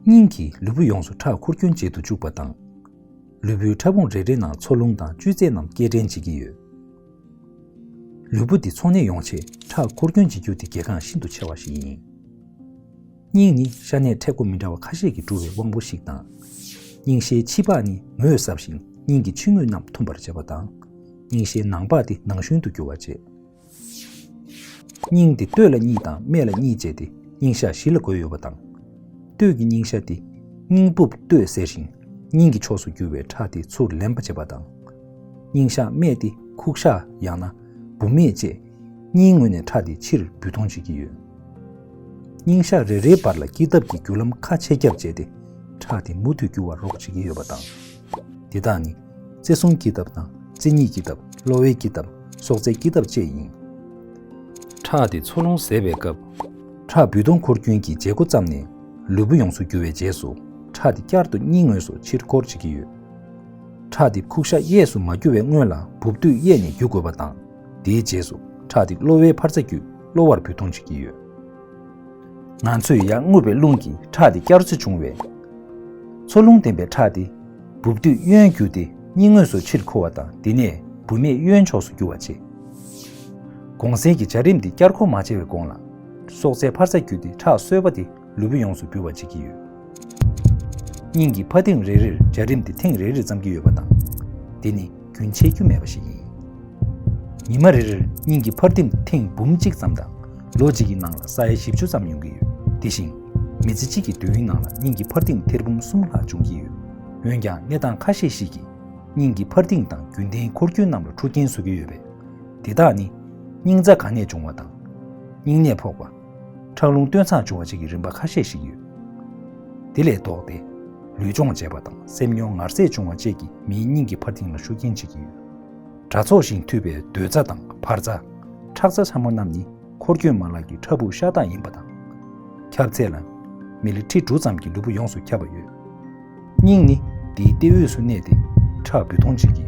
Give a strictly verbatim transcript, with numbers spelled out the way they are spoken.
སྙིང་གིས་ལུས་པོ་ཡོངས་སུ་ཁྲག་འཁོར་སྐྱོན་བྱེད་དུ་བཅུག་པ་དང་། ལུས་པོའི་ཕྲ་ཕུང་རེ་རེའི་ནང་འཚོ་རླུང་དང་བཅུད་རྫས་རྣམས་སྐྱེལ་འདྲེན་བྱེད་ཀྱི་ཡོད། ལུས་པོ་འདི་འཚོ་གནས་ཡོང་ཆེད་ཁྲག་འཁོར་སྐྱོན་བྱེད་རྒྱུ་དེ་གལ་འགངས་ཤིན་ཏུ་ཆེ་བ་ཞིག་ཡིན། སྙིང་ནི་ཤ་གནད་མཁྲེགས་པོ་མི་འདྲ་བ་ཁ་ཤས་ཀྱིས་གྲུབ་པའི་དབང་པོ་ཞིག་དང་། སྙིང་ཤའི་ཕྱི་པགས་ནི་ངོས་སྲབ་ཞིང་སྙིང་གི་ཕྱི་ངོས་རྣམས་ཐུམ་པར་བྱེད་པ་དང་། སྙིང་ཤའི་ནང་པགས་དེ་ནང་ཤུན་དུ་འགྱུར་བར་བྱེད། སྙིང་དེ་སྟོད་ལ་གཉིས་དང་སྨད་ལ་གཉིས་བྱས་ཏེ་སྙིང་ཤ་བཞི་ལ་བགོས་ཡོད་པ་དང་། སྟོད་ཀྱི་སྙིང་ཤ་དེ་སྙིང་སྦུབས་སྟོད་ཟེར་ཞིང་སྙིང་གི་ཕྱོགས་སུ་རྒྱུ་བའི་ཁྲག་དེ་ཚུར་ལེན་པ་བྱེད་པ་དང་། སྙིང་ཤ་སྨད་དེ་ཁུག་ཤ་ཡང་ན་བུད་མེད་བཅས་སྙིང་ངོས་ནས་ཁྲག་དེ་ཕྱིར་འབུད་གཏོང་བྱེད་ཀྱི་ཡོད། སྙིང་ཤ་རེ་རེའི་བར་ལ་སྐྱེ་ཐབས་ཀྱི་རྒྱུ་ལམ་ཁ་ཕྱེ་རྒྱབ་བྱས་ཏེ་ཁྲག་དེ་མུ་མཐུད་རྒྱུ་བར་རོགས་བྱེད་ཀྱི་ཡོད་པ་དང་། དེ་དག་ནི་བརྩེ་སྲུང་སྐྱེ་ཐབས་དང་བརྩེ་གཉིས་སྐྱེ་ཐབས། གློ་བའི་སྐྱེ་ཐབས། སྲོག་རྩའི་སྐྱེ་ཐབས་བཅས་ཡིན། ཁྲག་དེ་འཚོ་རླུང་ཟད་པའི་སྐབས། ཁྲག་འབུད་གཏོང་འཁོར་སྐྱོན་གྱི་བྱེད་སྒོ་བརྩམས་ནས་ལུས་པོ་ཡོངས་སུ་རྒྱུ་བའི་རྗེས་སུ་ཁྲག་དེ་བསྐྱར་དུ་སྙིང་ངོས་སུ་ཕྱིར་འཁོར་བྱེད་ཀྱི་ཡོད། ཁྲག་དེ་ཁུག་ཤ་གཡས་སུ་མ་རྒྱུ་བའི་སྔོན་ལ་སྦུབས་སྟོད་གཡས་ནས་རྒྱུ་དགོས་པ་དང་། དེའི་རྗེས་སུ་ཁྲག་དེ་གློ་བའི་འཕར་རྩ་བརྒྱུད་གློ་བར་འབུད་གཏོང་བྱེད་ཀྱི་ཡོད། ང་ཚོས་ཡར་རྔུབ་པའི་རླུང་གིས་ཁྲག་དེ་བསྐྱར་འཚོ་བྱུང་བས། འཚོ་རླུང་ལྡན་པའི་ཁྲག་དེ་སྦུབས་སྟོད་གཡོན་བརྒྱུད་དེ་སྙིང་ངོས་སུ་ཕྱིར་འཁོར་བ་དང་དེ་ནས་བུད་མེད་གཡོན་ཕྱོགས་སུ་རྒྱུ་བར་བྱེད། གོང་གསལ་གྱི་བྱ་རིམ་འདི་བསྐྱར་འཁོར་མ་བྱས་པའི་གོང་ལ། སྲོག་རྩའི་འཕར་རྩ་བརྒྱུད་དེ་ཁྲག་གསོས་པ་དེ་ལུས་པོ་ཡོངས་སུ་རྒྱུ་བར་བྱེད་ཀྱི་ཡོད། སྙིང་གི་འཕར་ལྡིང་རེ་རེར་བྱ་རིམ་འདི་ཐེངས་རེ་རེ་ཙམ་གྱི་ཡོད་པ་དང་། དེ་ནི་རྒྱུན་ཆད་རྒྱུ་མེད་པ་ཞིག་ཡིན། ཉི་མ་རེ་རེར་སྙིང་གི་འཕར་ལྡིང་ཐེངས་འབུམ་གཅིག་ཙམ་དང་། ལོ་གཅིག་གི་ནང་ལ་ས་ཡ་བཞི་བཅུ་ཙམ་ཡོང་གི་ཡོད། དེ་བཞིན་མི་ཚེ་གཅིག་གི་དུས་ཡུན་ནང་ལ་སྙིང་གི་འཕར་ལྡིང་ཐེར་འབུམ་གསུམ་ལྷག་འབྱུང་གི་ཡོད། འོན་ཀྱང་གནས་སྟངས་ཁ་ཤས་ཤིག་གིས་སྙིང་གི་འཕར་ལྡིང་དང་རྒྱུན་ལྡན་འཁོར་སྐྱོད་རྣམས་ལ་འཁྲུག་རྐྱེན་བཟོ་གི་ཡོད་པས། དེ་དག་ནི་སྙིང་རྩ་ག་ནས་འབྱུང་བ་དང་། སྙིང་ནད་ཕོག་པ། ཁྲག་རླུང་སྟོད་འཛག་འབྱུང་བ་བཅས་ཀྱི་རིམ་པ་ཁ་ཤས་ཤིག་ཡོད། དེ་ལས་ལྡོག་སྟེ། ལུས་སྦྱོང་བྱེད་པ་དང་སེམས་མྱོང་ངར་ཟད་བྱུང་བ་བཅས་ཀྱིས་མིའི་སྙིང་གི་འཕར་ལྡིང་ལ་ཤུགས་རྐྱེན་བྱེད་ཀྱི་ཡོད། དྲག་ཚོགས་ཤིང་འཐུས་པའི་སྡོད་རྩ་དང་འཕར་རྩ། ཁྲག་རྩ་ཚ་མོ་རྣམས་ནི་འཁོར་སྐྱོད་མ་ལག་གི་ཕྲ་ཕུང་ཤ་སྟག་ཡིན་པ་དང་། ཁྱབ་ཚད་ལ་མི་ལི་ཁྲི་དྲུག་ཙམ་གྱིས་ལུས་པོ་ཡོངས་སུ་ཁྱབ་པ་ཡོད། སྙིང་ནི་དེའི་ལྟེ་འོས་སུ་གནས་ཏེ་ཁྲག་འབུད་གཏོང་བྱེད་ཀྱི།